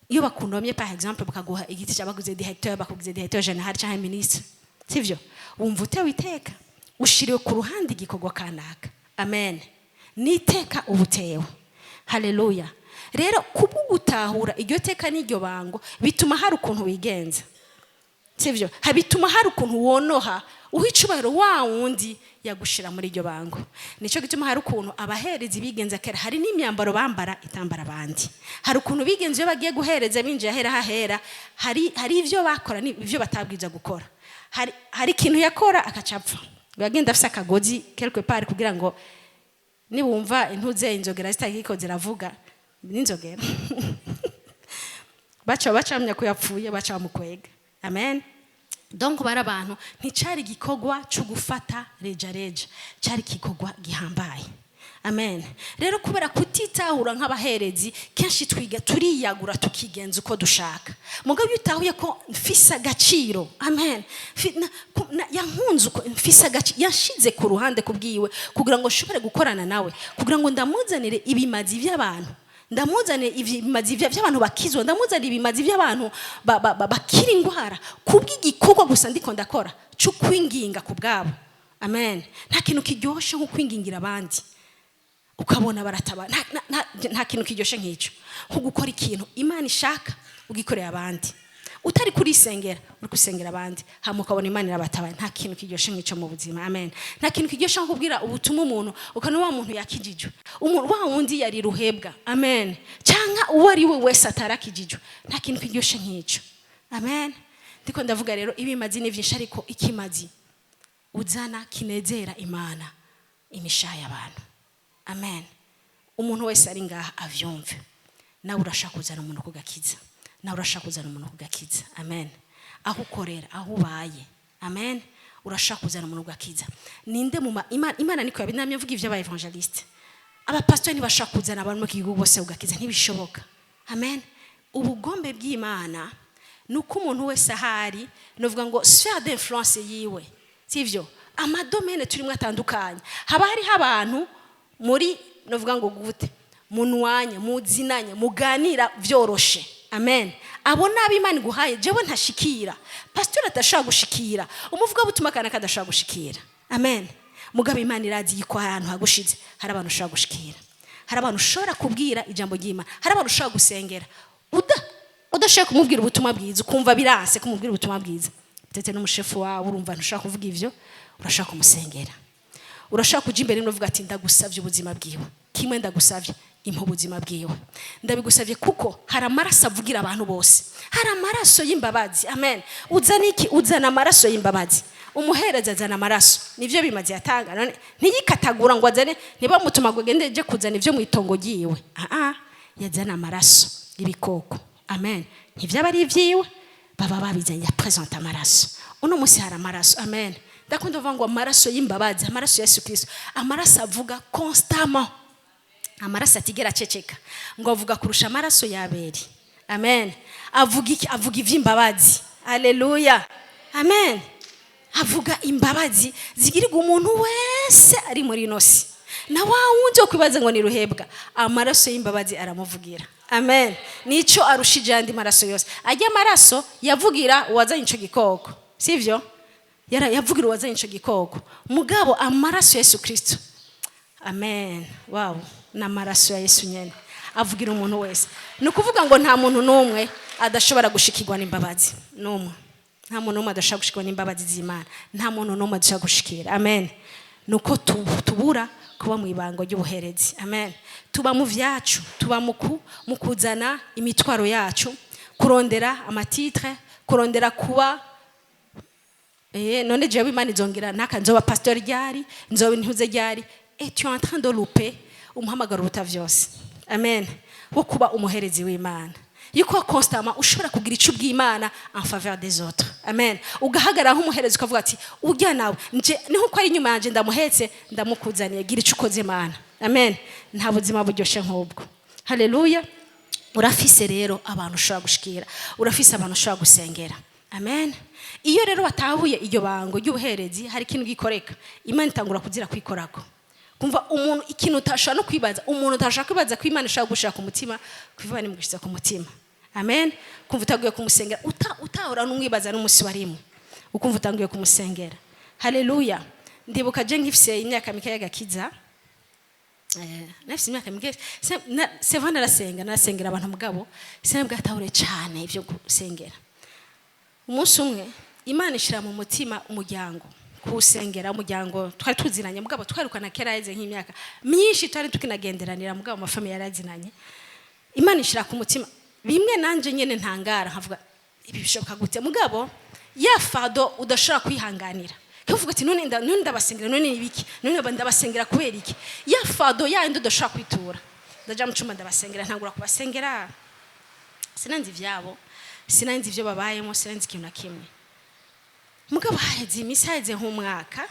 iyo bakunomye, par exemple, bakaguha igiti cyabaguze directeur, bakugize directeur général cyangwa ministre, sivyo? Wumva utewe iteka, ushiriwe ku ruhande igikorwa kanaka. Amen. Niteka ubutewe. Haleluya. Rero kubwo gutahura iryo teka n'iryo bango, bituma hari ukuntu wigenza, sivyo? Bituma hari ukuntu wonoha uha icubahiro wa wundi yagushira muri iryo bango. Nicyo gituma hari ukuntu abaherezi bigenza kera, hari n'imyambaro bambara itambara abandi, hari ukuntu bigenza iyo bagiye guhereza, binjiye ahera hahera, hari ibyo bakora n'ibyo batabwiza gukora. Hari ikintu yakora akaca apfa, agenda afise akagozi quelque part, kugira ngo nibumva intuze inzogera zitariko ziravuga, n'inzogera baca bacamya ko yapfuye, baca bamukwega. Amen. Donc bari abantu, nticari igikorwa cyo gufata reja reja, cyari igikorwa gihambaye. Amen. Amen. Rero kubera kutitahura nk'abaherezi, kenshi twiga turiyagura, tukigenza uko dushaka. Mugabo iyo utahuye ko mfise agaciro, amen, yankunze uko mfise agaciro, yashize ku ruhande kubwiwe kugira ngo nshobore gukorana nawe, kugira ngo ndamuzanire ibimazi by'abantu, ndamuzanire ibimazi by'abantu bakizwa, ndamuzanire ibimazi by'abantu bakira indwara, kubw'igikorwa gusa ndiko ndakora cyo kwinginga ku bwabo. Amen. Nta kintu kiryoshe nko kwingingira abandi ukabona barataba. Nta kintu kiryoshe nk'icyo, nko gukora ikintu Imana ishaka ugikorera abandi, utari kurisengera, uri gusengera abandi, hama ukabona Imana irabatabaye. Nta kintu kiryoshe nk'icyo mu buzima. Amen. Nta kintu kiryoshe nko kubwira ubutumwa umuntu, ukabona wa muntu yakijijwe, umuntu wa wundi yari ruhebwa, amen, cyangwa uwo ari we wese atarakijijwe. Nta kintu kiryoshe nk'icyo. Amen. Ndiko ndavuga rero, ibimazi ni byinshi, ariko ikimazi uzana kinezera Imana, imishaha y'abantu. Amen. Umuntu wese ari ngaha avyumve, nawe urashaka kuzana umuntu ku gakiza, nawe urashaka kuzana umuntu ku gakiza. Amen. Aho ukorera, aho ubaye, amen, urashaka kuzana umuntu ku gakiza. Ninde mu Imana niko yabinamye mvuga ivyo aba évangéliste, abapastori ntibashaka kuzana abantu mu gihugu bose ku gakiza, ntibishoboka. Amen. Ubugombe bw'Imana ni uko umuntu wese ahari, nuvuga ngo sphère d'influence yiwe, sivyo? Ama domaines turimo atandukanye, haba hariho abantu muri, nuvuga ngo gute, munwanye, muzinanye, muganira vyoroshe. Amen. Abo nabi Imana iguhaye, jewe ntashikira, pastor atashaka gushikira, umuvugabutumwa kana kadashaka gushikira. Amen. Mugabo Imana irazi yuko hari ahantu hagushize, hari abantu ushobora gushikira, hari abantu ushobora kubwira ijambo ry'Imana, hari abantu ushobora gusengera. Udashobora kumubwira ubutumwa bwiza, ukumva biranse kumubwira ubutumwa bwiza, ndetse n'umushefu wawe urumva ntushobora kuvuga ivyo, urashobora kumusengera. Urashobora kuja imbere n'uvuga ati: "Ndagusavye ubuzima bwiwe kimwe, ndagusavye, impa ubuzima bwiwe, ndabigusavye," kuko hari amaraso avugira abantu bose, hari amaraso y'imbabazi. Amen. Uzana iki? Uzana amaraso y'imbabazi. Umuhereza azana amaraso, nivyo bimaze yatanga. None ntiyikatagura ngo azane, ntibamutuma ngo agende je kuzana ivyo mu itongo ryiwe. Ah, yazana amaraso y'ibikoko. Amen. Ntivyaba ari ivyiwe, baba babizanye, yapresenta amaraso. Uno munsi hari amaraso. Amen. Ndakunda kuvuga ngo amaraso y'imbabazi, amaraso ya Yesu Kristo, amaraso avuga constamment, amaraso atigera aceceka, ngo avuga kurusha amaraso y'Abeli. Amen. Avuga iki? Avuga ivy'imbabazi. Haleluya, amen. Avuga imbabazi zigirirwa umuntu wese ari muri ino si, na wa wundi wo kwibaza ngo ni ruhebwa, amaraso y'imbabazi aramuvugira. Amen. Nico arushije andi maraso yose. Ajya amaraso yavugira uwazanye ico gikoko, sivyo? Yavugira uwazanye ico gikoko. Mugabo amaraso ya Yesu Kristo, amen, wow, ni amaraso ya Yesu nyene avugira umuntu wese. Ni ukuvuga ngo nta muntu n'umwe adashobora gushikirwa n'imbabazi, n'umwe. Nta muntu n'umwe adashobora gushikirwa n'imbabazi z'Imana, nta muntu n'umwe adashobora gushikira. Amen. Ni uko tubura kuba mu ibango ry'ubuherezi. Amen. Tuba mu vyacu, tuba mu kuzana imitwaro yacu, kurondera ama titres, kurondera kuba none jewe Imana izongera naka, nzoba pasteur ryari, nzoba intuze ryari? Et tu es en train de louper umuhamagaro uruta vyose, amen, wo kuba umuherezi w'Imana, yuko constamment ushobora kugira icyo ubw'Imana en faveur des autres. Amen. Ugahagarara nk'umuherezi, ukavuga ati: "Ujya nawe nje ni nkuko ari inyuma yanjye, ndamuhetse, ndamukuzaniye, gira icyo ukoze, Imana." Amen. Nta buzima buryoshye nk'ubwo. Haleluya. Urafise rero abantu ushobora gushikira, urafise abantu ushobora gusengera. Amen. Iyo rero watahuye iryo bango ry'ubuherezi, hari ikintu gikoreka, Imana itangura kuzira kwikorako. Kumva umuntu ikintu utashobora no kwibaza, umuntu utashobora kwibaza ko Imana ishobora gushira ku mutima, kuva nimugushiza ku mutima. Amen. Kumva utaguye kumusengera, utahora n'umwibaza n'umunsi warimwe, ukumva utanguye kumusengera. Haleluya. Ndibuka je nkifise imyaka mike y'agakiza, nafise imyaka mike, seva narasenga, narasengera abantu, mugabo sinabwatahure cane ivyo gusengera. Umunsi umwe Imana ishira mu mutima umuryango, kuwusengera, umuryango twari tuzinanye, mugabo twarukana kera, yaheze nk'imyaka myinshi twari tukinagenderanira, mugabo ama familles yarazinanye. Imana ishira ku mutima bimwe nanje nyene ntangara, nkavuga: "Ibi bishoboka gute?" Mugabo ya fardeau udashobora kwihanganira, kuvuga ati: "None none ndabasengera, none ibiki? None ndabasengera kubera iki?" Ya fardeau ya yindi udashobora kwitura. Ndaja mu cumba, ndabasengera, ntangura kubasengera. Sinanzi ivyabo, sinanzi ivyo babayemo, sinanzi ikintu na kimwe. Mugabo haheze iminsi, haheze nk'umwaka,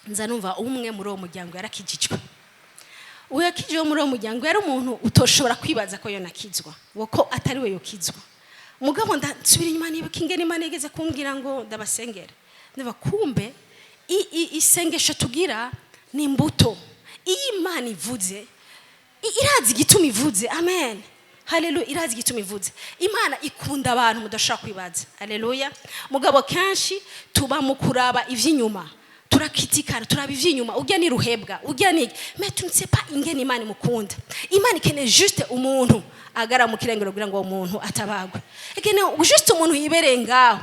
nza numva umwe muri uwo muryango yarakijijwe. Uwo yakijwe muri uwo muryango yari umuntu utoshobora kwibaza ko yonakizwa, wo ko atari we yokizwa. Mugabo ndasubira inyuma, nibuka ingene Imana yigeze kumbwira ngo ndabasengera. Ndaba kumbe isengesho tugira ni imbuto. Iyo Imana ivuze, irazi igituma ivuze. Amen, haleluya. Irazi igituma ivuze. Imana ikunda abantu mudashobora kwibaza. Haleluya. Mugabo kenshi tuba mu kuraba ivy'inyuma, turakitikana, turaba ivy'inyuma: ujya ni ruhebwa, ujya ni, mais tu ne sais pas ingene Imana imukunda. Imana ikeneye juste umuntu agara mu kirengero kugira ngo uwo muntu atabagwe. Ikeneye juste umuntu yibereye ngaho.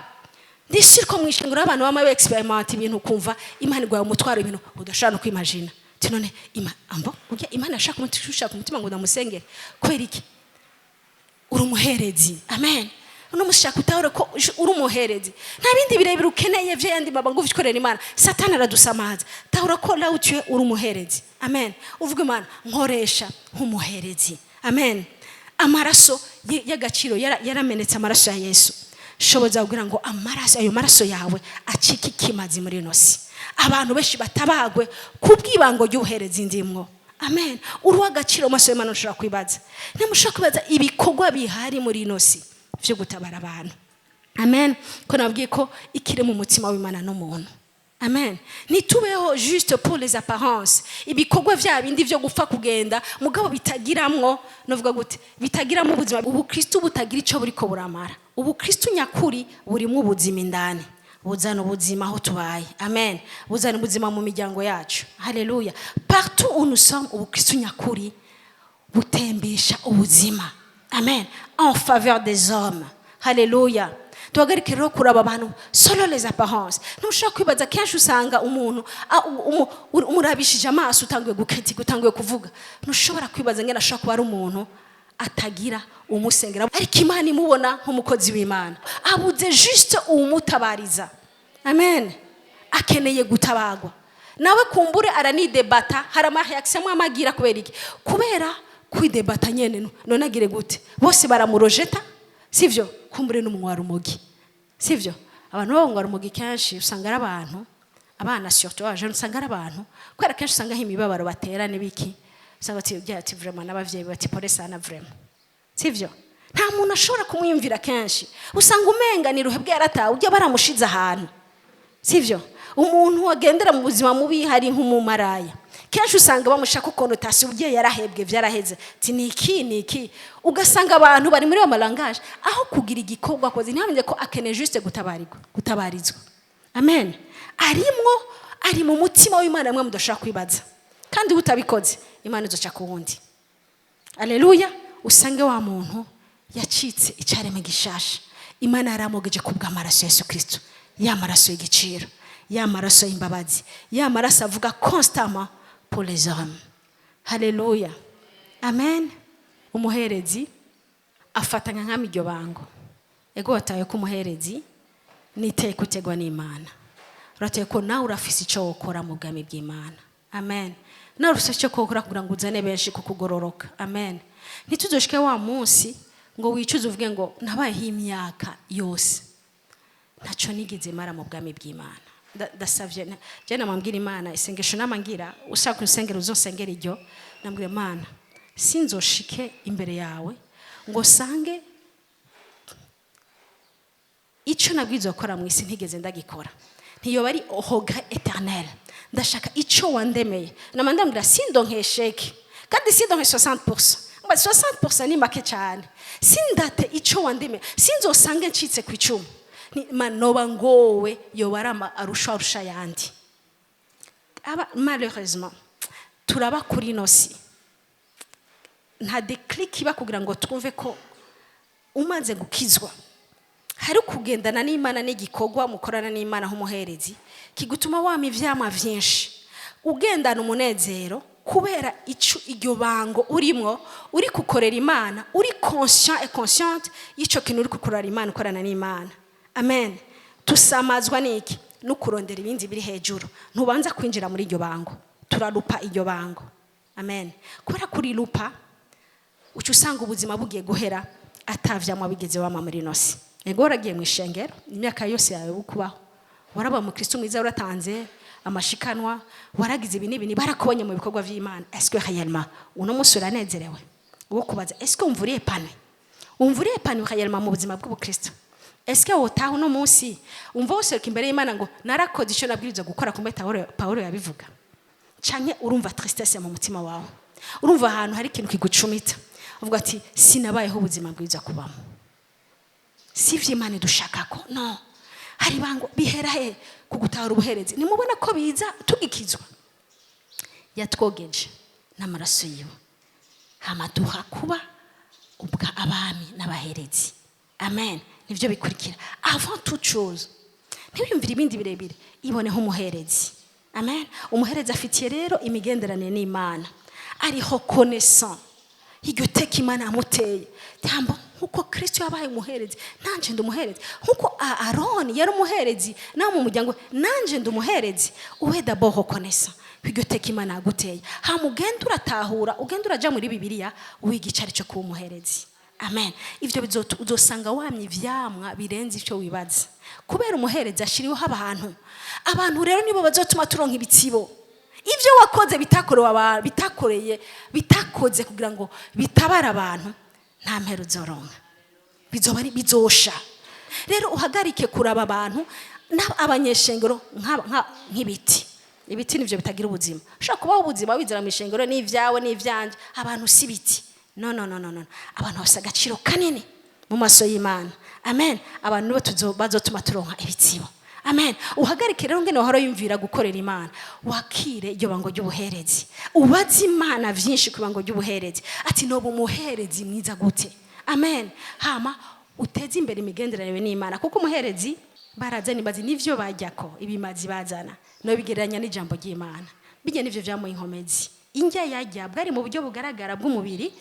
Ndishira ko mwishingura abantu bama experiment ibintu, kumva Imana igwaye umutwaro, ibintu udashobora no kwimagina. Ati none ima ambo ujya Imana ashaka umutima, ushaka umutima ngo ndamusengere kubera iki? Uri umuherezi. Amen. Uno mushaka utahure ko uri umuherezi, nta bindi birebire ukeneye vyo yandi baba ngo ubikorera Imana. Satani aradusamaza. Tahura ko là où tu es, uri umuherezi. Amen. Uvuga: "Imana, nkoresha nk'umuherezi." Amen. Amaraso y'agaciro yaramenetse, amaraso ya Yesu. Shoboza kugira ngo amaraso, ayo maraso yawe acike ikimazi muri ino si, abantu benshi batabagwe kubw'ibango ry'ubuherezi ndimwo. Amen. Uri uw'agaciro mu maso y'Imana. Ushobora kwibaza, ntimushobora kwibaza ibikorwa bihari muri ino si byo gutabara abantu. Amen. Ko nabwiye ko ikiri mu mutima w'Imana n'umuntu. Amen. Ntitubeho juste pour les apparences, ibikorwa vya bindi vyo gupfa kugenda, mugabo bitagiramwo, novuga gute, bitagiramo ubuzima. Ubukristo butagira ico buriko buramara. Ubukristo nyakuri burimwo ubuzima indani, buzana ubuzima aho tubaye. Amen. Buzana ubuzima mu miryango yacu. Haleluya. Partout où nous sommes, ubukristo nyakuri butembesha ubuzima. Amen. En faveur des hommes. Haleluya. Duhagarike rero kuraba abantu solo les apparences. Ntushobora kwibaza, kenshi usanga umuntu umurabishije amaso, utanguye gukritika, utanguye kuvuga. Ntushobora kwibaza ngene ashobora kuba ari umuntu atagira umusengera, ariko Imana imubona nk'umukozi w'Imana. Abuze juste uwumutabariza. Amen. Akeneye gutabagwa nawe. Kumbure aranidebata, hari ama réaction amwe amagira. Kubera iki? Kubera kwidebata nyene. None agire gute? Bose baramurojeta, sivyo? Kumbure n'umunywa rumogi, sivyo? Abantu b'abanywa rumogi kenshi usanga ari abantu, abana surtout abajeune, usanga ari abantu kubera kenshi usanga aho imibabaro batera n'ibiki, usanga bati ugira ati vraiment n'abavyeyi bati pole sana vraiment, sivyo? Nta muntu ashobora kumwiyumvira. Kenshi usanga umenga ni ruhebwe, yaratawe, ujya baramushize ahantu, sivyo? Umuntu wagendera mu buzima mubi, hari nk'umumaraya, kenshi usanga bamushaka connotation, ugiye yarahebwe, vyaraheze, ati ni iki, ni iki. Ugasanga abantu bari muri ayo malangaje aho kugira igikorwa akoze. Ntihamenye ko akeneye juste gutabarirwa, gutabarizwa. Amen. Arimwo, ari mu mutima w'Imana mwe mudashobora kwibaza. Kandi utabikoze, Imana izoca ku wundi. Aleluya. Usange wa muntu yacitse icyaremwe gishasha. Imana yaramogeje kubw'amaraso ya Yesu Kristo, ya maraso y'igiciro, ya maraso y'imbabazi, ya maraso avuga constamment pour les hommes. Haleluya. Amen. Umuherezi afatanya nk'ama iryo bango. Ego, wataye ko umuherezi niteka utegwa n'Imana. Urataye ko nawe urafise icyo wokora mu bwami bw'Imana. Amen. Nawe urafise icyo wokora kugira ngo uzane benshi kukugororoka. Amen. Ntituzoshike wa munsi ngo wicuze, uvuge ngo nabayeho imyaka yose, ntacyo nigeze mara mu bwami bw'Imana. Ndasavye je namambwira Imana isengesho namangira, ushaka usengera uzosengera iryo. Nambwira Imana: sinzoshike imbere yawe ngo sange icyo nabwirizwa gukora mu isi ntigeze ndagikora. Ntiyoba ari regret éternel. Ndashaka icyo wandemeye. Nama ndambwira: sindonke échec, kandi sindonke 60%. Mba 60% ni make cyane. Sindate icyo wandemeye, sinzosange ncitse ku icumu. Noba ngowe, yoba ari arusha arusha yandi. Aba malheureusement turaba kuri ino si, nta déclic iba kugira ngo twumve ko umaze gukizwa hari kugendana n'Imana n'igikorwa mukorana n'Imana nk'umuherezi kigutuma wama ivyamwa vyinshi, ugendana umunezero kubera ico iryo bango urimwo, uri kukorera Imana, uri conscient et consciente y'ico kintu uri kukorera Imana, ukorana n'Imana. Amen. Tusamazwa n'iki? No kurondera ibindi biri hejuru. Ntubanza kwinjira muri iryo bango, turarupa iryo bango. Amen. Kubera kurirupa, uca usanga ubuzima bugiye guhera atavyamwa bigeze wama muri ino si. Ego, waragiye mu ishengero imyaka yose yawe kubaho, waraba umukristo mwiza, waratanze. Amashikanwa waragize ibi n'ibi, barakubonye mu bikorwa vy'Imana. Est-ce que réellement uno munsi uranezerewe? Wo kubaza, est-ce que umva uri épanoui? Umva uri épanoui réellement mu buzima bw'ubukristo? Est-ce que wotaha uno munsi umva woseruka imbere y'Imana ngo narakoze icyo nabwirizwa gukora, kumbe Pawulo yabivuga? Canke urumva tristesse mu mutima wawe, urumva ahantu hari ikintu kigucumita, uvuga ati sinabayeho ubuzima bwiza kubamo, si ivyo Imana idushakako? No hari bango bihera he kugutahura ubuherezi? Nimubona ko biza tugikizwa, yatwogeje n'amaraso yiwe, hama duha kuba ubwa abami n'abaherezi. Amen. Nivyo bikurikira. Avant toute chose, ntiwiyumvire ibindi birebire, iboneho umuherezi. Amen. Umuherezi afitiye rero imigenderanire n'Imana, ariho connaissant iryo teka Imana yamuteye. Tambo nkuko Kristo yabaye umuherezi, nanje ndi umuherezi. Nkuko Aroni yari umuherezi nawe mu muryango, nanje ndi umuherezi. Ube d'abord reconnaissant iryo teka Imana yaguteye, hama ugenda uratahura, ugenda uraja muri Bibiliya, wiga icari cyo kuba umuherezi. Amen. Ivyo uzosanga wamye ivyamwa birenze ivyo wibaza, kubera umuherezi ashiriweho abantu. Abantu rero nibo bazotuma turonka ibitsibo. Ibyo wakoze bitakorewe abantu, bitakoreye, bitakoze kugira ngo bitabare abantu, nta mpera uzoronka, bizoba ari bizosha. Rero uhagarike kuraba abantu n'abanyeshengero nk'ibiti. Ibiti nivyo bitagira ubuzima. Ushobora kubaho ubuzima wizera mu ishengero n'ivyawe n'ivyanje. Abantu si ibiti. No, no, no, no, no. Abantu bafite agaciro kanini mu maso y'Imana. Amen. Abantu nibo bazotuma turonka ibitsibo. Amen. Uhagarike rero ngene wahora yumvira gukorera Imana, wakire iryo bango ry'ubuherezi, ubaze Imana vyinshi ku bango ry'ubuherezi, ati noba umuherezi mwiza gute? Amen. Hama uteze imbere imigenderanire n'Imana, kuko umuherezi barazana imazi, nivyo bajyako ibimazi bazana, no bigereranya n'ijambo ry'Imana. Bijya nivyo vyamuha inkomezi. Indya yajya bwari mu buryo bugaragara bw'umubiri,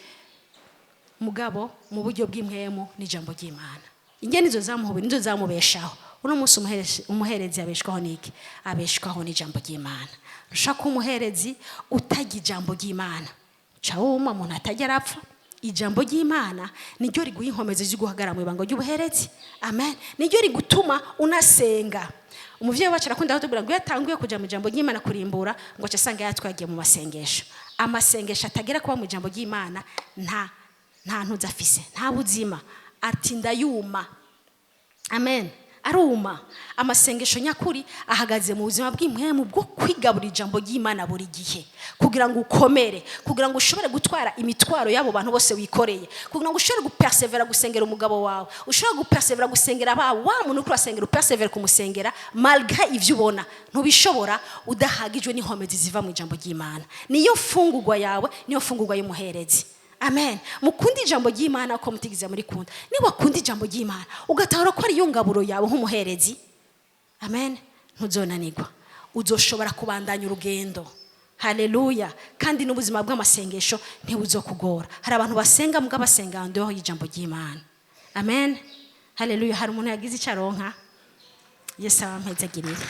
mugabo mu buryo bw'impwemu n'ijambo ry'Imana. Indya nizo zamuhubira, nizo zamubeshaho. Uno munsi umuherezi abeshwaho n'iki? Abeshwaho n'ijambo ry'Imana. Ushaka kuba umuherezi utajya ijambo ry'Imana, ca wuma. Umuntu atajya arapfa. Ijambo ry'Imana niryo riguha inkomezi zo guhagarara mu ibanga ry'ubuherezi. Amen. Niryo rigutuma unasenga. Umuvyeyi wacu arakunda kutubwira ngo iyo atanguye kuja mu ijambo ry'Imana kurimbura, ngo aca asanga yatwagiye mu masengesho. Amasengesho atagera kuba mu ijambo ry'Imana nta ntuzi afise, nta buzima, ati ndayuma. Amen. Aruma. Amasengesho nyakuri ahagaze mu buzima bw'impwemu bwo kwigabura ijambo ry'Imana buri gihe, kugira ngo ukomere, kugira ngo ushobore gutwara imitwaro y'abo bantu bose wikoreye, kugira ngo ushobore gupersevera gusengera umugabo wawe, ushobore gupersevera gusengera abawe. Wa muntu uriko urasengera, upersevera kumusengera malgré ivyo ubona. Ntubishobora udahagijwe n'inkomezi ziva mu ijambo ry'Imana. Niyo mfungurwa yawe, niyo mfungurwa y'umuherezi. Amen. Mukunde ijambo ry'Imana ko mutigize muri kunda. Niba wakunda ijambo ry'Imana, ugatahura ko ariyo ngaburo yawe nk'umuherezi, amen, ntuzonanirwa, uzoshobora kubandanya urugendo. Haleluya. Kandi n'ubuzima bw'amasengesho ntibuzokugora. Hari abantu basenga mbwa basenga ndeho y'ijambo ry'Imana. Amen. Haleluya. Hari umuntu yagize icyo aronka? Yesu abampezagirire.